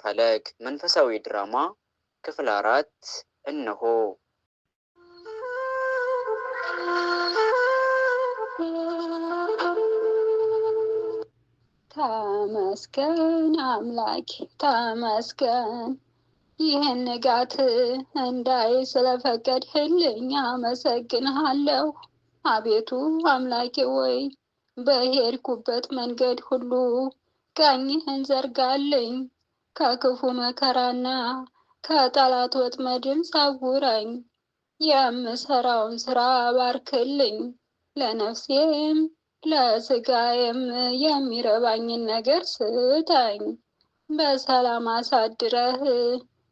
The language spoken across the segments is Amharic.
ፈለግ መንፈሳዊ ድራማ ክፍል 4 እነሆ። ተመስገን አምላኬ ተመስገን፣ ይህን ንጋት እንዳይ ስለፈቀድህልኝ አመሰግንሃለሁ። አቤቱ አምላኬ ወይ በሄድኩበት መንገድ ሁሉ ቀኝህን ዘርጋልኝ፣ ከክፉ መከራና ከጠላት ወጥመድም ሰውረኝ። የምሰራውን ስራ ባርክልኝ፣ ለነፍሴም ለስጋዬም የሚረባኝን ነገር ስጠኝ። በሰላም አሳድረህ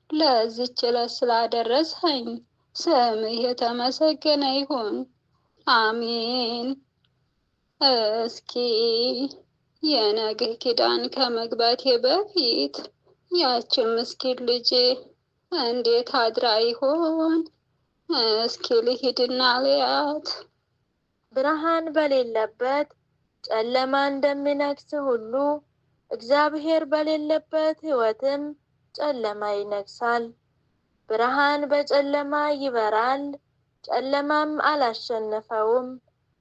ለዚች ዕለት ስላደረሰኝ ስምህ የተመሰገነ ይሁን፣ አሜን። እስኪ የነግህ ኪዳን ከመግባቴ በፊት ያችን ምስኪን ልጅ እንዴት አድራ ይሆን? እስኪ ልሂድና ልያት። ብርሃን በሌለበት ጨለማ እንደሚነግስ ሁሉ እግዚአብሔር በሌለበት ሕይወትም ጨለማ ይነግሳል። ብርሃን በጨለማ ይበራል፣ ጨለማም አላሸነፈውም።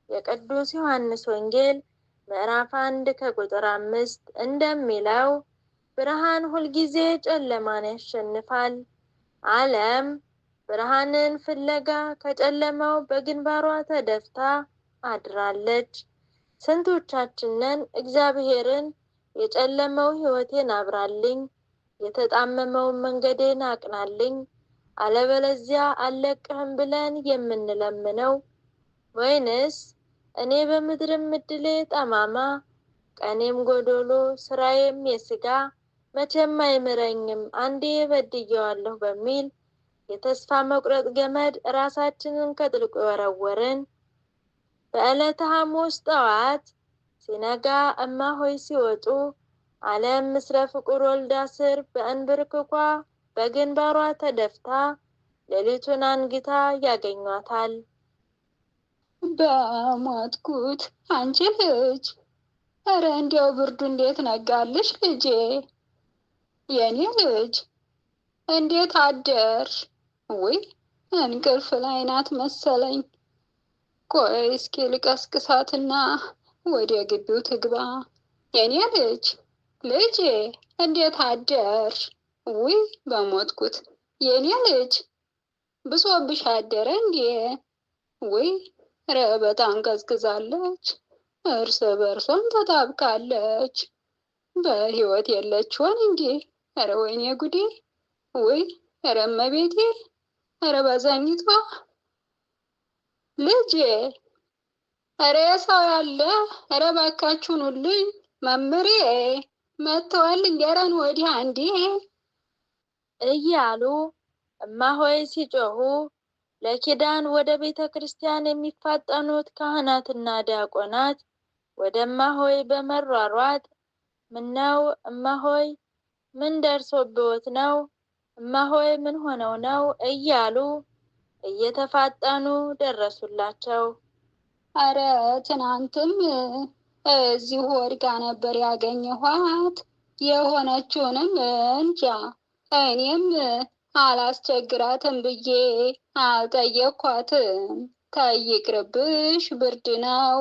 የቅዱስ ዮሐንስ ወንጌል ምዕራፍ 1 ከቁጥር 5 እንደሚለው ብርሃን ሁልጊዜ ጨለማን ያሸንፋል። ዓለም ብርሃንን ፍለጋ ከጨለማው በግንባሯ ተደፍታ አድራለች። ስንቶቻችንን እግዚአብሔርን የጨለመው ሕይወቴን አብራልኝ፣ የተጣመመውን መንገዴን አቅናልኝ፣ አለበለዚያ አልለቅህም ብለን የምንለምነው? ወይንስ እኔ በምድርም እድሌ ጠማማ፣ ቀኔም ጎዶሎ፣ ስራዬም የስጋ መቼም አይምረኝም፣ አንዴ በድዬዋለሁ በሚል የተስፋ መቁረጥ ገመድ ራሳችንን ከጥልቁ የወረወርን? በዕለተ ሐሙስ ጠዋት ሲነጋ እማሆይ ሲወጡ ዓለም ምስለ ፍቁር ወልዳ ስር በእንብርክኳ በግንባሯ ተደፍታ ሌሊቱን አንግታ ያገኟታል። በሞትኩት አንቺ ልጅ፣ ኧረ እንዲያው ብርዱ እንዴት ነጋልሽ ልጄ፣ የኔ ልጅ እንዴት አደርሽ? ውይ እንቅልፍ ላይ ናት መሰለኝ። ቆይ እስኪ ልቀስቅሳትና ወደ ግቢው ትግባ። የኔ ልጅ ልጄ እንዴት አደርሽ? ውይ በሞትኩት የኔ ልጅ ብሶብሽ አደረ እንዴ? ውይ ኧረ በጣም ቀዝቅዛለች፣ እርስ በእርሷም ተጣብቃለች። በህይወት የለችሆን እንዴ? ኧረ ወይኔ ጉዴ! ውይ ኧረ እመቤቴ! ኧረ ባዛኝቷ ልጄ! ኧረ ሰው ያለ! ኧረ እባካችሁን ሁሉኝ መምሬ መጥተዋል እንዲያረን ወዲህ አንዴ እያሉ እማሆይ ሲጮሁ ለኪዳን ወደ ቤተ ክርስቲያን የሚፋጠኑት ካህናትና ዲያቆናት ወደ እማሆይ በመሯሯጥ ምነው እማሆይ ምን ደርሶብዎት ነው? እማሆይ ምን ሆነው ነው? እያሉ እየተፋጠኑ ደረሱላቸው። አረ ትናንትም እዚሁ ወድቃ ነበር ያገኘኋት። የሆነችውንም እንጃ። እኔም አላስቸግራትም ብዬ አልጠየኳትም። ተይ ይቅርብሽ፣ ብርድ ነው፣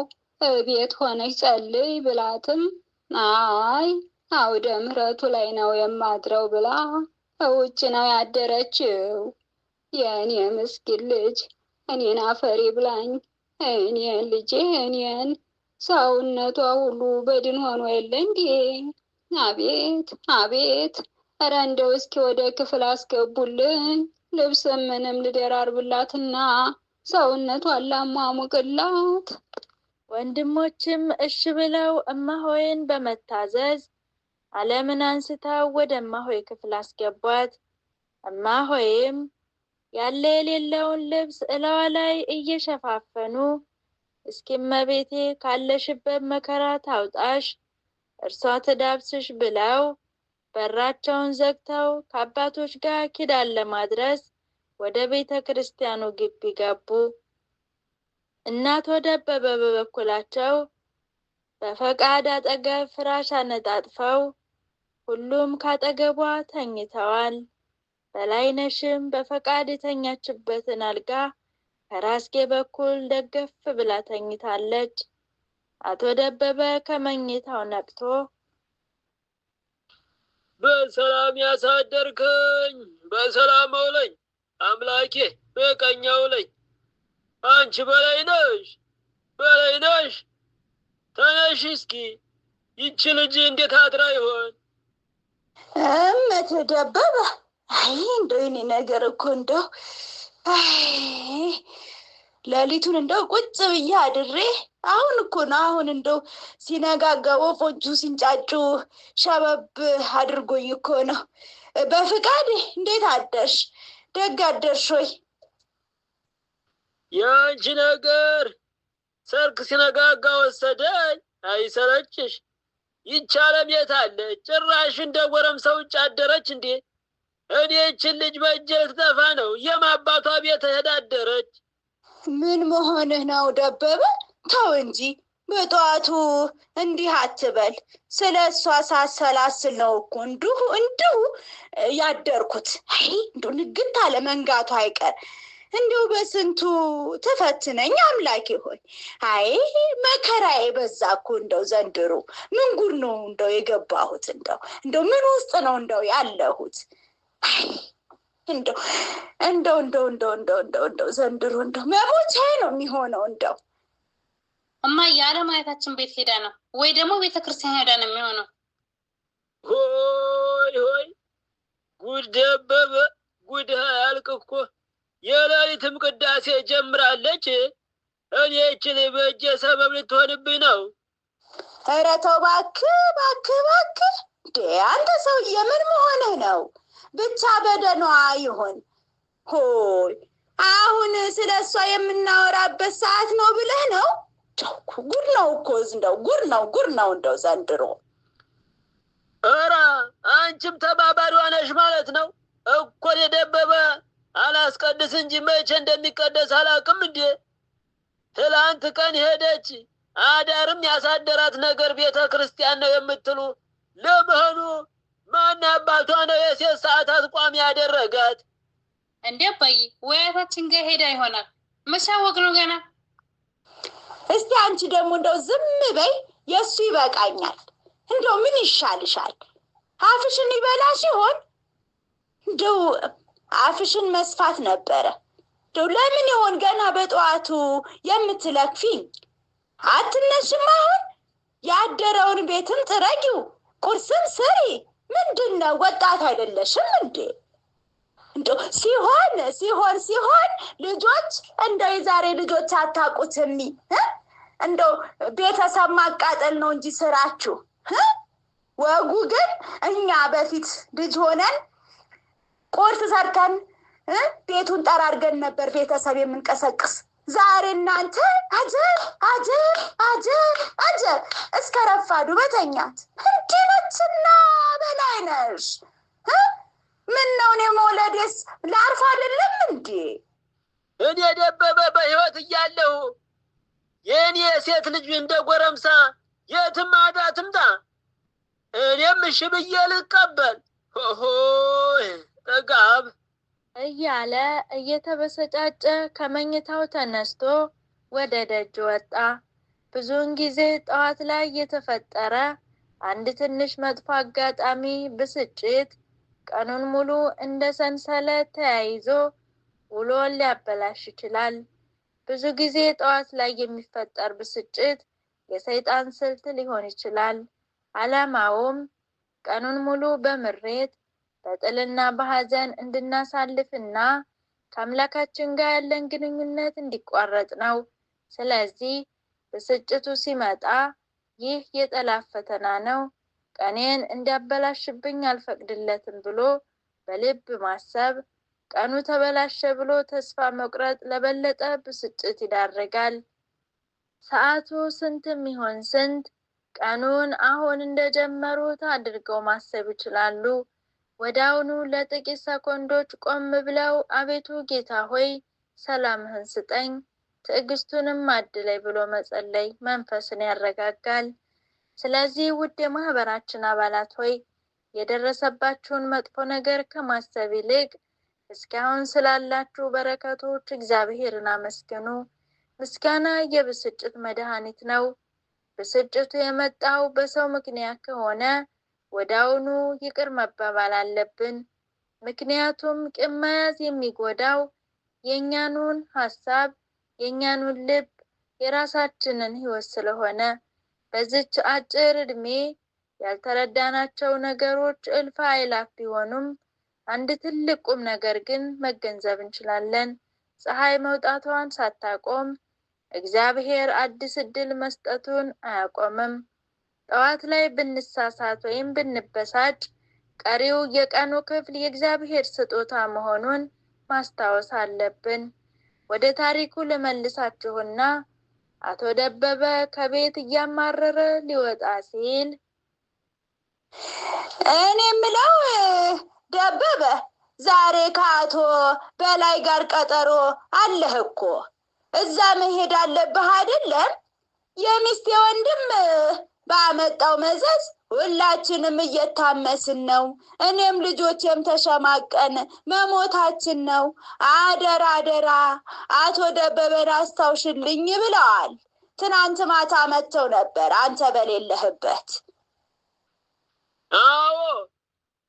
እቤት ሆነሽ ጸልይ ብላትም አይ አውደ ምሕረቱ ላይ ነው የማድረው ብላ ውጭ ነው ያደረችው። የእኔ ምስኪን ልጅ እኔን አፈሪ ብላኝ፣ እኔን ልጄ እኔን ሰውነቷ ሁሉ በድን ሆኖ የለ እንዴ? አቤት አቤት! ኧረ እንደው እስኪ ወደ ክፍል አስገቡልኝ፣ ልብስ ምንም ልደራርብላትና ሰውነቷን ላሟሙቅላት። ወንድሞችም እሽ ብለው እማሆይን በመታዘዝ ዓለምን አንስተው ወደ እማሆይ ክፍል አስገቧት። እማሆይም ያለ የሌለውን ልብስ እላዋ ላይ እየሸፋፈኑ እስኪ እመቤቴ ካለሽበት መከራ ታውጣሽ፣ እርሷ ትዳብስሽ ብለው በራቸውን ዘግተው ከአባቶች ጋር ኪዳን ለማድረስ ወደ ቤተ ክርስቲያኑ ግቢ ገቡ። እናት ደበበ በበኩላቸው በፈቃድ አጠገብ ፍራሽ አነጣጥፈው ሁሉም ካጠገቧ ተኝተዋል። በላይነሽም በፈቃድ የተኛችበትን አልጋ ከራስጌ በኩል ደገፍ ብላ ተኝታለች። አቶ ደበበ ከመኝታው ነቅቶ በሰላም ያሳደርከኝ በሰላም አውለኝ አምላኬ፣ በቀኝ አውለኝ። አንቺ በላይነሽ በላይነሽ፣ ተነሽ እስኪ ይቺ ልጅ እንዴት አድራ ይሆን? እመት ደበበ፣ አይ እንደው የኔ ነገር እኮ እንደው አይ ሌሊቱን እንደው ቁጭ ብዬ አድሬ አሁን እኮ ነው አሁን እንደው ሲነጋጋ ወፎቹ ሲንጫጩ ሸበብ አድርጎኝ እኮ ነው። በፍቃድ እንዴት አደርሽ? ደግ አደርሽ ወይ? የአንቺ ነገር ሰርክ ሲነጋጋ ወሰደኝ። አይሰለችሽ? ይቺ ዓለም የት አለች? ጭራሽ እንደ ጎረምሳ ውጭ አደረች እንዴ? እኔ ይችን ልጅ በእጄ ልትጠፋ ነው። የማባቷ ቤት ሄዳ አደረች። ምን መሆንህ ነው ደበበ? ተው እንጂ በጠዋቱ እንዲህ አትበል። ስለ እሷ ሳሰላስል ነው እኮ እንዲሁ እንዲሁ ያደርኩት። አይ እንዲሁ ንግት አለ መንጋቱ አይቀር እንዲሁ በስንቱ ተፈትነኝ አምላኬ ሆይ። አይ መከራዬ በዛ እኮ እንደው ዘንድሮ ምን ጉድ ነው እንደው የገባሁት፣ እንደው እንደው ምን ውስጥ ነው እንደው ያለሁት። አይ እንደው እንደው እንደው እንደው እንደው እንደው እንደው ዘንድሮ እንደው መሞቻዬ ነው የሚሆነው እንደው። እማዬ አለማየታችን ቤት ሄዳ ነው ወይ ደግሞ ቤተ ክርስቲያን ሄዳ ነው የሚሆነው። ሆይ ሆይ፣ ጉድ ደበበ፣ ጉድ አያልቅ እኮ። የሌሊትም ቅዳሴ ጀምራለች። እኔ ይችን በእጄ ሰበብ ልትሆንብኝ ነው። ኧረ ተው እባክህ እባክህ እባክህ! እንዴ አንተ ሰውዬ ምን መሆንህ ነው? ብቻ በደኗ ይሁን። ሆይ አሁን ስለ እሷ የምናወራበት ሰዓት ነው ብለህ ነው? እንደው እኮ ጉድ ነው እኮ እንደው ጉድ ነው ጉድ ነው እንደው ዘንድሮ። ኧረ አንቺም ተባባሪዋ ነሽ ማለት ነው እኮ። የደበበ አላስቀድስ እንጂ መቼ እንደሚቀደስ አላውቅም። እንዴ ትላንት ቀን ሄደች፣ አዳርም ያሳደራት ነገር ቤተ ክርስቲያን ነው የምትሉ፣ ለመሆኑ ማን አባቷ ነው የሴት ሰዓታት ቋሚ ያደረጋት? እንዴ አባዬ ወይ አያታችን ጋር ሄዳ ይሆናል። መሻወቅ ነው ገና። እስቲ አንቺ ደግሞ እንደው ዝም በይ፣ የእሱ ይበቃኛል። እንደው ምን ይሻልሻል? አፍሽን ይበላሽ ይሆን? እንደው አፍሽን መስፋት ነበረ። እንደው ለምን ይሆን ገና በጠዋቱ የምትለክፊኝ? አትነሽም አሁን? ያደረውን ቤትም ጥረጊው፣ ቁርስም ስሪ። ምንድን ነው ወጣት አይደለሽም እንዴ? እንደው ሲሆን ሲሆን ሲሆን ልጆች እንደው የዛሬ ልጆች አታውቁትም እ? እንደው ቤተሰብ ማቃጠል ነው እንጂ ስራችሁ እ? ወጉ ግን እኛ በፊት ልጅ ሆነን ቁርስ ሰርተን እ? ቤቱን ጠራርገን ነበር ቤተሰብ የምንቀሰቅስ። ዛሬ እናንተ አጀብ አጀብ አጀብ አጀብ እስከ ረፋዱ መተኛት። እንዲህ ነችና በላይነሽ እ? ምን ነው እኔ መውለዴስ ላርፍ አይደለም እንዴ? እኔ ደበበ በሕይወት እያለሁ የእኔ የሴት ልጅ እንደ ጎረምሳ የትም አዳ ትምጣ፣ እኔም እሺ ብዬ ልቀበል። ሆሆይ ጥጋብ እያለ እየተበሰጫጨ ከመኝታው ተነስቶ ወደ ደጅ ወጣ። ብዙውን ጊዜ ጠዋት ላይ የተፈጠረ አንድ ትንሽ መጥፎ አጋጣሚ ብስጭት ቀኑን ሙሉ እንደ ሰንሰለት ተያይዞ ውሎን ሊያበላሽ ይችላል። ብዙ ጊዜ ጠዋት ላይ የሚፈጠር ብስጭት የሰይጣን ስልት ሊሆን ይችላል። ዓላማውም ቀኑን ሙሉ በምሬት፣ በጥልና በሐዘን እንድናሳልፍና ከአምላካችን ጋር ያለን ግንኙነት እንዲቋረጥ ነው። ስለዚህ ብስጭቱ ሲመጣ ይህ የጠላት ፈተና ነው፣ ቀኔን እንዲያበላሽብኝ አልፈቅድለትም ብሎ በልብ ማሰብ፣ ቀኑ ተበላሸ ብሎ ተስፋ መቁረጥ ለበለጠ ብስጭት ይዳርጋል። ሰዓቱ ስንትም ይሆን ስንት፣ ቀኑን አሁን እንደጀመሩት አድርገው ማሰብ ይችላሉ። ወዲያውኑ ለጥቂት ሰኮንዶች ቆም ብለው አቤቱ ጌታ ሆይ ሰላምህን ስጠኝ፣ ትዕግስቱንም አድለኝ ብሎ መጸለይ መንፈስን ያረጋጋል። ስለዚህ ውድ የማህበራችን አባላት ሆይ፣ የደረሰባችሁን መጥፎ ነገር ከማሰብ ይልቅ እስካሁን ስላላችሁ በረከቶች እግዚአብሔርን አመስግኑ። ምስጋና የብስጭት መድኃኒት ነው። ብስጭቱ የመጣው በሰው ምክንያት ከሆነ ወዲያውኑ ይቅር መባባል አለብን። ምክንያቱም ቂም መያዝ የሚጎዳው የእኛኑን ሀሳብ፣ የእኛኑን ልብ፣ የራሳችንን ሕይወት ስለሆነ በዚች አጭር ዕድሜ ያልተረዳናቸው ነገሮች እልፍ አእላፍ ቢሆኑም አንድ ትልቅ ቁም ነገር ግን መገንዘብ እንችላለን። ፀሐይ መውጣቷን ሳታቆም እግዚአብሔር አዲስ ዕድል መስጠቱን አያቆምም። ጠዋት ላይ ብንሳሳት ወይም ብንበሳጭ ቀሪው የቀኑ ክፍል የእግዚአብሔር ስጦታ መሆኑን ማስታወስ አለብን። ወደ ታሪኩ ልመልሳችሁና አቶ ደበበ ከቤት እያማረረ ሊወጣ ሲል እኔ የምለው ደበበ፣ ዛሬ ከአቶ በላይ ጋር ቀጠሮ አለህ እኮ፣ እዛ መሄድ አለብህ አይደለም? የሚስቴ ወንድም ባመጣው መዘዝ ሁላችንም እየታመስን ነው። እኔም ልጆቼም ተሸማቀን መሞታችን ነው። አደራ አደራ፣ አቶ ደበበን አስታውሽልኝ ብለዋል። ትናንት ማታ መጥተው ነበር አንተ በሌለህበት። አዎ፣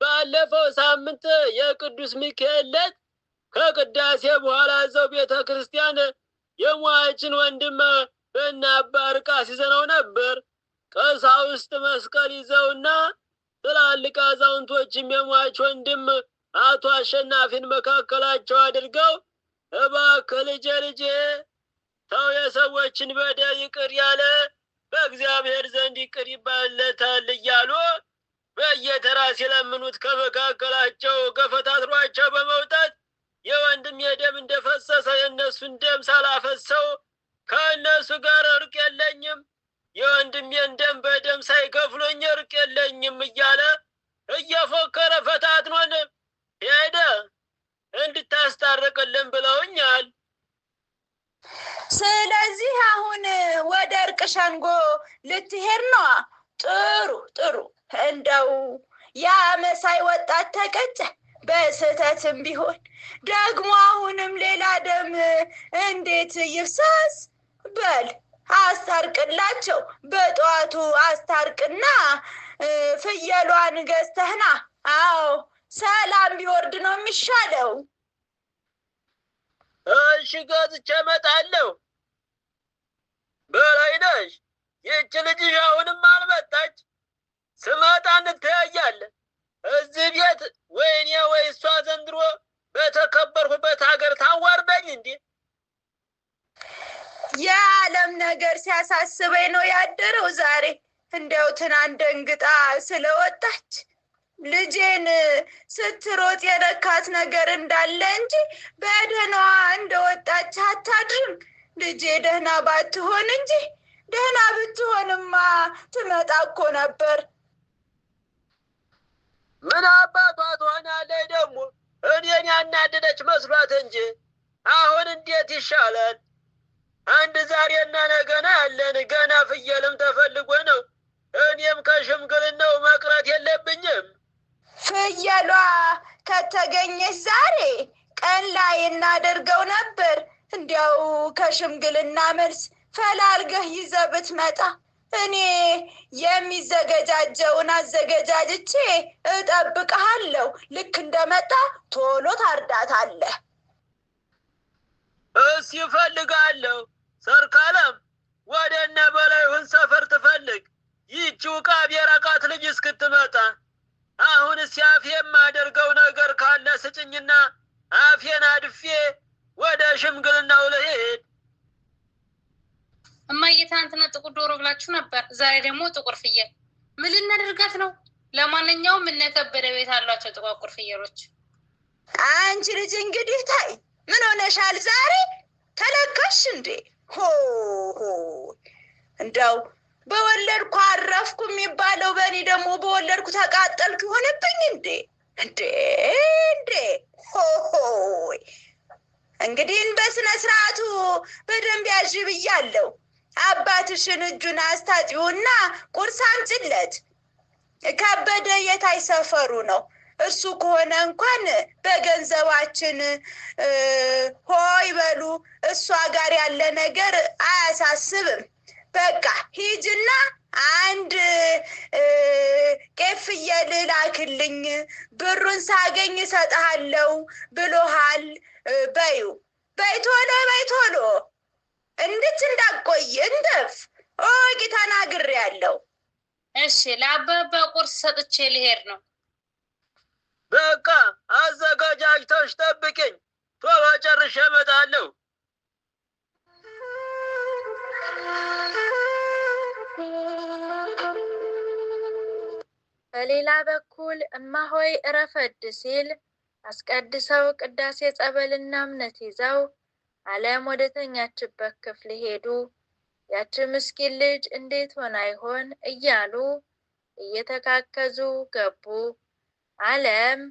ባለፈው ሳምንት የቅዱስ ሚካኤል ዕለት ከቅዳሴ በኋላ እዛው ቤተ ክርስቲያን የሟችን ወንድም በእነ አባ ሕርቃስ ይዘነው ነበር። ቀሳውስት መስቀል ይዘውና ትላልቅ አዛውንቶችም የሟች ወንድም አቶ አሸናፊን መካከላቸው አድርገው እባክህ ልጄ ልጄ ተው፣ የሰዎችን በደል ይቅር ያለ በእግዚአብሔር ዘንድ ይቅር ይባልለታል እያሉ በየተራ ሲለምኑት ከመካከላቸው ገፈታትሯቸው በመውጣት የወንድም የደም እንደፈሰሰ የእነሱን ደም ሳላፈሰው ከእነሱ ጋር እርቅ የለኝም፣ የወንድሜን ደም በደም ሳይከፍሉኝ እርቅ የለኝም እያለ እየፎከረ ፈታትኖን ሄደ። እንድታስታርቅልን ብለውኛል። ስለዚህ አሁን ወደ እርቅ ሸንጎ ልትሄድ ነዋ። ጥሩ ጥሩ። እንደው ያ መሳይ ወጣት ተቀጨ በስህተትም ቢሆን ደግሞ አሁንም ሌላ ደም እንዴት ይፍሰስ? በል አስታርቅላቸው። በጠዋቱ አስታርቅና ፍየሏን ገዝተህና። አዎ፣ ሰላም ቢወርድ ነው የሚሻለው። እሺ፣ ገዝቼ እመጣለሁ። በላይነሽ፣ ይህች ልጅሽ አሁንም አልመጣች። ስመጣ እንተያያለን። እዚህ ቤት ወይ እኔ ወይ እሷ ዘንድሮ በተከበርኩበት ሀገር ታዋርደኝ እንዴ? የዓለም ነገር ሲያሳስበኝ ነው ያደረው ዛሬ። እንዲያው ትናንት ደንግጣ ስለወጣች ልጄን ስትሮጥ የነካት ነገር እንዳለ እንጂ በደህናዋ እንደወጣች አታድርም። ልጄ ደህና ባትሆን እንጂ፣ ደህና ብትሆንማ ትመጣ እኮ ነበር። ምን አባቷ ትሆናለች ደግሞ? እኔን ያናደደች መስሏት እንጂ። አሁን እንዴት ይሻላል? አንድ ዛሬና ነገ ነው ያለን። ገና ፍየልም ተፈልጎ ነው። እኔም ከሽምግልናው መቅረት የለብኝም። ፍየሏ ከተገኘች ዛሬ ቀን ላይ እናደርገው ነበር። እንዲያው ከሽምግልና መልስ ፈላልገህ ይዘህ ብትመጣ እኔ የሚዘገጃጀውን አዘገጃጅቼ እጠብቅሃለሁ። ልክ እንደመጣ ቶሎ ታርዳታለህ። እስ ይፈልጋለሁ። ሰርካለም፣ ወደ እነ በላይሁን ሰፈር ትፈልግ፣ ይህቺ ውቃብ የራቃት ልጅ እስክትመጣ። አሁንስ አፌ የማደርገው ነገር ካለ ስጭኝና አፌን አድፌ ወደ ሽምግልናው ልሄድ። እማዬ፣ ትናንትና ጥቁር ዶሮ ብላችሁ ነበር፣ ዛሬ ደግሞ ጥቁር ፍየል። ምን ልናደርጋት ነው? ለማንኛውም እነ ከበደ ቤት አሏቸው ጥቋቁር ፍየሎች። አንቺ ልጅ እንግዲህ ታይ፣ ምን ሆነሻል ዛሬ? ተለከሽ እንዴ? ሆ ሆ፣ እንደው በወለድኩ አረፍኩ የሚባለው በእኔ ደግሞ በወለድኩ ተቃጠልኩ ይሆንብኝ እንዴ? እንዴ እንዴ! ሆ ሆ! እንግዲህ በስነ ስርዓቱ በደንብ ያዥ ብያለሁ። አባትሽን እጁን አስታጥቢውና ቁርስ አምጪለት። ከበደ የታይ ሰፈሩ ነው። እሱ ከሆነ እንኳን በገንዘባችን ሆይ በሉ። እሷ ጋር ያለ ነገር አያሳስብም። በቃ ሂጅና አንድ ቄፍ ፍየል ላክልኝ፣ ብሩን ሳገኝ እሰጥሃለሁ ብሎሃል በዩ። በይ ቶሎ በይ ቶሎ፣ እንድች እንዳቆይ እንትፍ ኦቂ ተናግሬያለሁ። እሺ፣ ለአባባ ቁርስ ሰጥቼ ልሄድ ነው። በቃ አዘገጃጅተሽ ጠብቂኝ፣ ቶሎ ጨርሼ እመጣለሁ። በሌላ በኩል እማሆይ እረፈድ ሲል አስቀድሰው ቅዳሴ ጸበልና እምነት ይዘው ዓለም ወደ ተኛችበት ክፍል ሄዱ። ያቺ ምስኪን ልጅ እንዴት ሆና ይሆን እያሉ እየተካከዙ ገቡ። ዓለም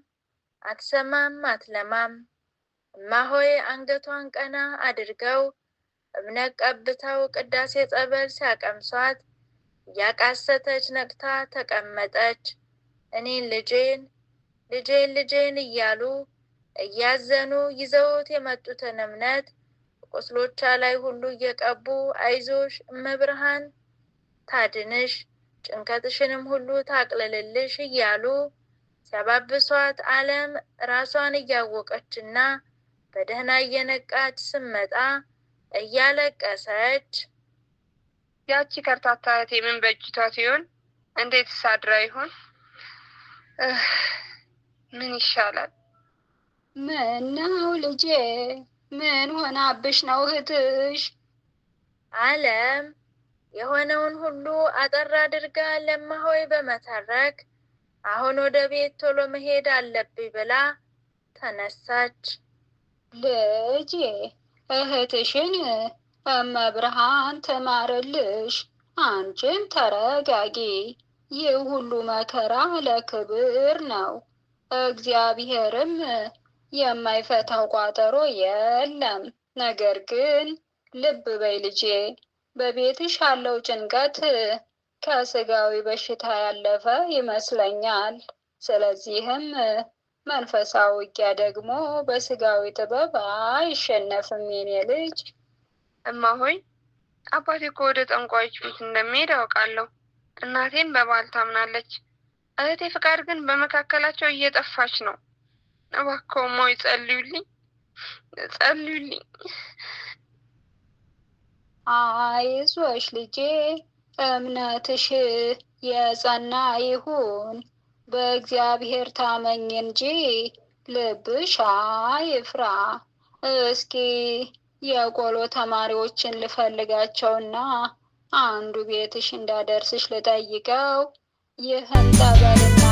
አትሰማም አትለማም። እማሆይ አንገቷን ቀና አድርገው እምነት ቀብተው ቅዳሴ ጸበል ሲያቀምሷት እያቃሰተች ነቅታ ተቀመጠች። እኔን ልጄን ልጄን ልጄን እያሉ እያዘኑ ይዘውት የመጡትን እምነት ቁስሎቿ ላይ ሁሉ እየቀቡ አይዞሽ እመብርሃን ታድንሽ፣ ጭንቀትሽንም ሁሉ ታቅልልልሽ እያሉ ሲያባብሷት ዓለም ራሷን እያወቀችና በደህና እየነቃች ስመጣ እያለቀሰች ያቺ ከርታታ እህቴ ምን በእጅቷት ይሆን? እንዴትስ አድራ ይሆን? ምን ይሻላል? ምን ነው ልጄ፣ ምን ሆናብሽ ነው እህትሽ? ዓለም የሆነውን ሁሉ አጠር አድርጋ ለማሆይ በመተረክ አሁን ወደ ቤት ቶሎ መሄድ አለብኝ ብላ ተነሳች። ልጄ እህትሽን እመብርሃን ትማርልሽ፣ አንቺም ተረጋጊ። ይህ ሁሉ መከራ ለክብር ነው። እግዚአብሔርም የማይፈታው ቋጠሮ የለም። ነገር ግን ልብ በይ ልጄ፣ በቤትሽ ያለው ጭንቀት ከስጋዊ በሽታ ያለፈ ይመስለኛል። ስለዚህም መንፈሳዊ ውጊያ ደግሞ በስጋዊ ጥበብ አይሸነፍም የኔ ልጅ። እማሆይ አባቴ እኮ ወደ ጠንቋዮች ቤት እንደሚሄድ አውቃለሁ። እናቴም በባል ታምናለች። እህቴ ፍቃድ ግን በመካከላቸው እየጠፋች ነው። እባክዎ እማሆይ ጸልዩልኝ፣ ጸልዩልኝ። አይዞሽ ልጄ፣ እምነትሽ የጸና ይሁን። በእግዚአብሔር ታመኝ እንጂ ልብሽ አይፍራ። እስኪ የቆሎ ተማሪዎችን ልፈልጋቸውና አንዱ ቤትሽ እንዳደርስሽ ልጠይቀው። ይህን ጠበልና